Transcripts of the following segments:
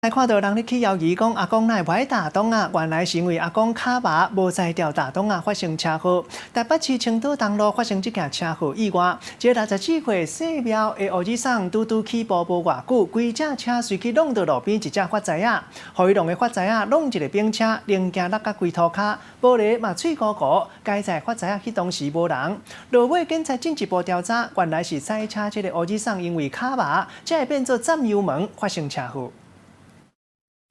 來看到人咧去枵疑講阿公哪會䆀大擋仔，原來是因為阿公跤麻無才調踏擋仔發生車禍。台北市青島東路發生這件車禍意外，這個64歲姓苗的烏爾桑拄拄起步無偌久，規隻車隨去挵著路邊一隻發財仔，予伊挵的發財仔挵一個冰車，零件落甲規塗跤，玻璃嘛碎糊糊。佳哉發財仔彼當時無人。落尾警察進一步調查，原來是駛車這個烏爾桑因為跤麻，才會變做攢油門發生車禍。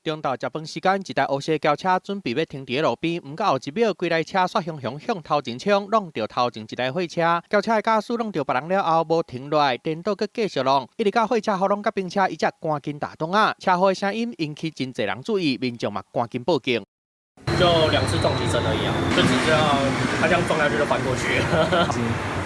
中晝食飯時間，一台烏色轎車準備欲停佇路邊，毋過後一秒，規台車煞雄雄向頭前衝，挵著頭前一台貨車。轎車的駕駛挵著別人了後，無停落來，顛倒閣繼續挵，一直到貨車予挵佮冰車，伊才趕緊踏擋仔。車禍的聲音引起真濟人注意，民眾嘛趕緊報警。就兩次撞擊聲而已啊，就只是要他這樣撞下去就翻過去了，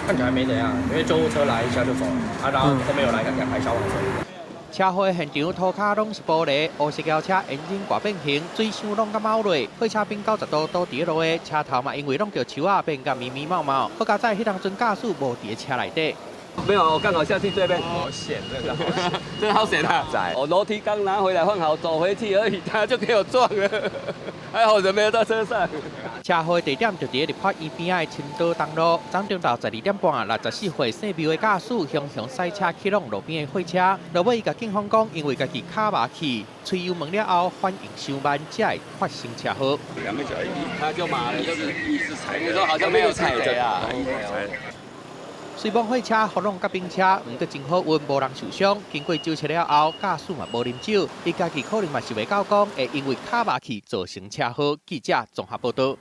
看起來沒怎樣，因為救護車來一下就走了，啊，然後後面有來兩台消防車。車禍現場塗跤攏是玻璃，烏色轎車引擎蓋變形，水箱挵甲貓落，貨車頂90度倒佇路的車頭嘛，因為挵著樹仔變甲密密茂茂。好佳哉，彼當陣駕駛無佇車內底。沒有，我剛好下去這邊。好險，真的好險，真的好險啊！我樓梯剛拿回來放好，走回去而已，他就給我撞了，還好人沒有在車上。車禍地點就佇立法院邊仔的青島東路，昨中晝12點半，64歲姓苗的駕駛雄雄駛車去挵路邊的貨車，落尾伊共警方講，因為家己跤麻去，催油門了後反應傷慢，才會發生車禍。兩個腳一，他就麻了，就是一直踩。你說好像沒有踩著啊？雖罔貨車予挵佮冰車，毋過真好運，無人受傷。經過酒測了後，駕駛嘛無啉酒，伊家己可能嘛想袂到講會因為跤麻去造成車禍。記者綜合報導。